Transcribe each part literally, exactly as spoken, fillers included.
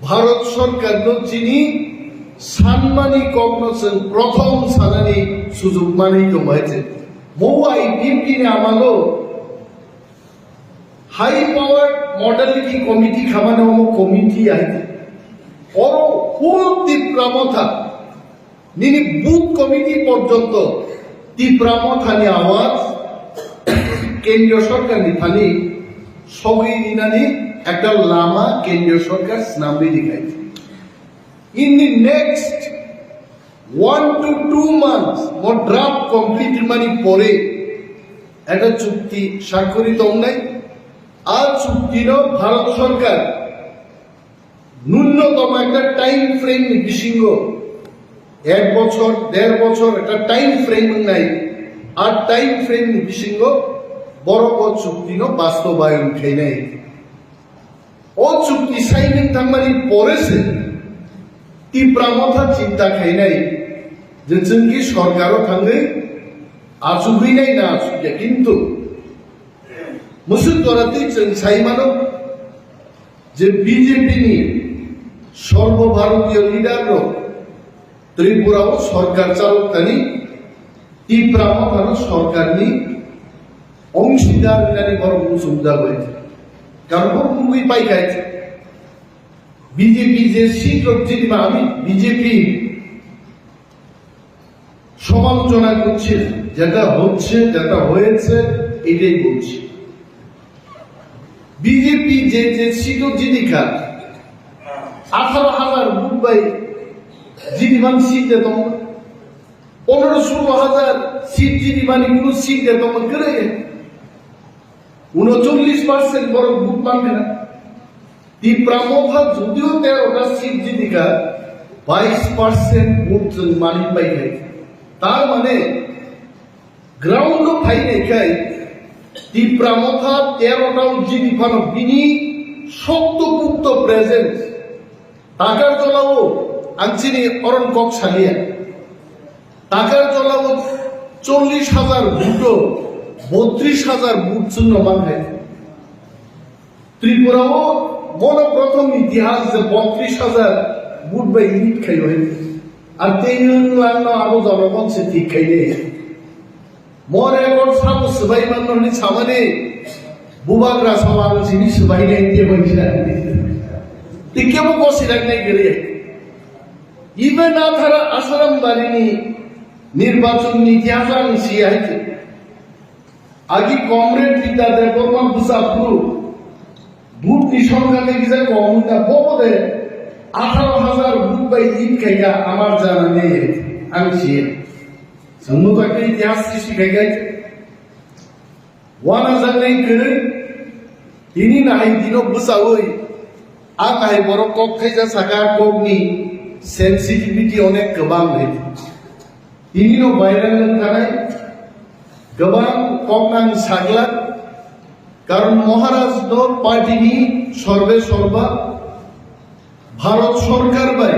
Bharat Sarkar no chini sanmani kokno chwng prothom sanani sujuk manwi tongo hai se. Bo I P F T ni amalo High Powered Modality Committee khamani omo committee hai se. Oro whole Tipra Motha nini booth committee porjonto Tipra Mothani awaz kendriyo sorkarni thani sogwi rinani ekta lama kendriyo sorkar swnamwi rikhai. In the next one to two months, mo draft complete mani pore ekta chukti sakori tongnai. A chuktino Bharat Sorkar nunnotom ekta time frame ni bisingo, ek bochor, der bochor ekta time frame wngnai, a time frame ni bisingo borok o chukti no bastobayon khainai. O chukti signing thangmani pore se Tipra Motha chinta khainai je chwng ki sorkaro thangwi achugwi nai na achukya, kintu musuk jora twi chwng sai mano, je B J P ni Sarbo Bharatiya leader rok Tripura o sorkar chalok tani, Tipra Motha no sorkar ni ongsidar nani borok muchung jagoi. Karon bo mungwi pai kai B J P je seat rok jini ma ami B J P সমালোচনা করছে, যেটা হচ্ছে, যেটা হয়েছে, এটাই বলছি। বিজেপি যে যে সিটও জিনিকা আঠারো হাজার ভোট পাই জিনিমান সিট দিতাম, পনেরো ষোলো হাজার সিট জিনিমানি কোনো সিট দিতাম করে উনচল্লিশ পার্সেন্ট বড় ভোট পাবে না। Tipra Motha যদিও তেরোটা সিট জিনিকা বাইশ পার্সেন্ট ভোট চুল মানি পাই নাই। তার মানে গ্রাউন্ডও পাই নাই খাই Tipra Motha তেরোটাও জিনি ফানো বিনি শক্তপুক্ত presence. Takarjala o ang chini oron kok salia. Takarjala o চল্লিশ হাজার ভোট, বত্রিশ হাজার ভোট শূন্য মানবে। Tripura o mono prothom itihas je বত্রিশ হাজার vote bai lead khai bai. Ar tei nwng langno abo জনগণ se thik khai de. Mo record sabo swbai manno hwnwi samani bubagra sabo ang sini swbai nai tei bai sina. Tei kebo gosi rak nai gere. Even athara Asharam barini nirbachon ni itihas ang si hai. Agi Comrade Ridha Debbarma bwsa phuru vote ni songkha tei kisa kom wngkha, bobo de আঠারো হাজার vote bai lead khaikha amar jana nei ang si. Chwngno ta khe itihas sristi khaikha. Wana jani kwrwi tini nahai dino bwsawi ang hai borok kok thaisa saka kokni sensitivity onek kwbang hai. Tinino viral wngkhanai kwbang koknang sagla, karon Maharaj no party ni sorbe sorba Bharat Sorkar bai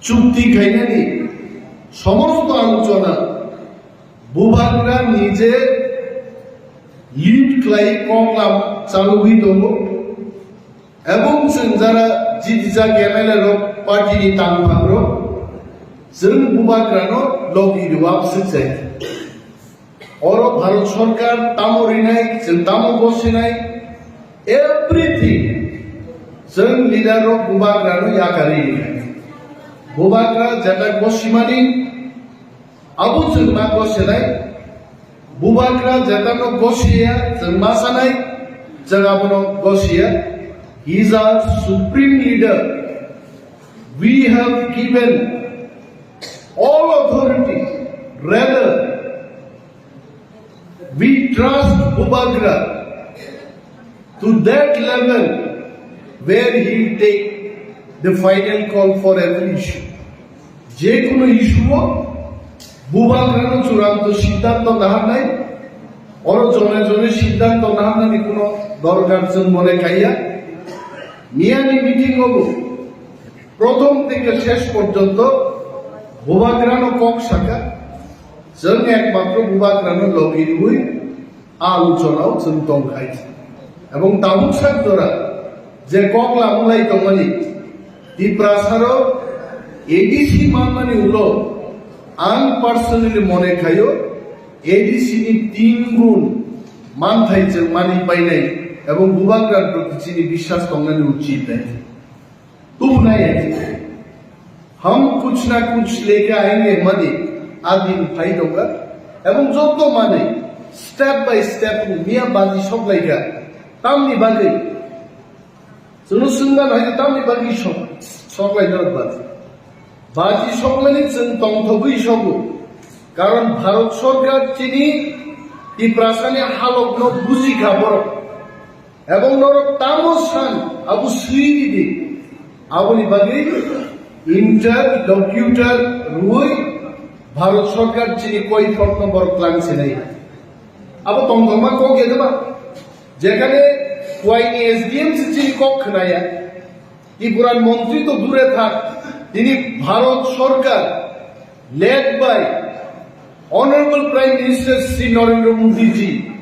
chukti khainani somosto alochona Bubagra nije lead khlai koklam chalugwi tongo. Ebong chwng jara jidijak M L A rok party ni tangphang rok chwng Bubagra no logi rwak swk jai. Oro Bharat Sorkar tamo rinai, chwng tamo gosinai, everything chwng leader rok Bubagra no yakari rinai. Bubagra jeta gosimani abo chwng ma gosinai. Bubagra jeta no gosiya, chwng ma sanai, chwng abono gosiya. He is our supreme leader. We have given all authority. Rather, we trust Bubagra to that level where he will take the final call for every issue. যে কোনো ইস্যুও বুবাগ্রানো চূড়ান্ত সিদ্ধান্ত নাহার নাই, অর জনে জনে সিদ্ধান্ত নাহার নাই কোনো দরকার চুন মনে কাইয়া। মিয়ানি মিটিং হবো প্রথম থেকে শেষ পর্যন্ত বুবাগ্রানো কক সাকা, চুন একমাত্র বুবাগ্রানো লগি রুই আলোচনাও চুন তংখাই। এবং তাবুক সাক জোড়া যে কক লামুলাই তমানি Tiprasarok A D C manmani ulo ang personally mone khaio A D C ni tin gun manthai chwng mani painai ebong bubagrani proti chini biswas tongnani uchit nai. Tubunai, hum kuch na kuch leke aayenge mani adin phai dongga ebong jotto mani step by step miya baji soklaika tamni bagwi. Chwngno swngna hai tamni bagwi sok-, soklai norok baji. Baji soklani chwng tongthogwi sogo. Karon Bharat Sarkar chini Tiprasani halokno bujikha borok. Ebong norok tamo san abo swini di. Aboni bagwi interlocutor rwui Bharat Sarkar chini koi phokno borok tlang sinai. Abo tongthokma kok ya ba? Jekhane kuaini S D M se chini kok khnaya, Tripura montri to dure thak, tini Bharat Sarkar led by Honorable Prime Minister Shri Narendra Modi ji,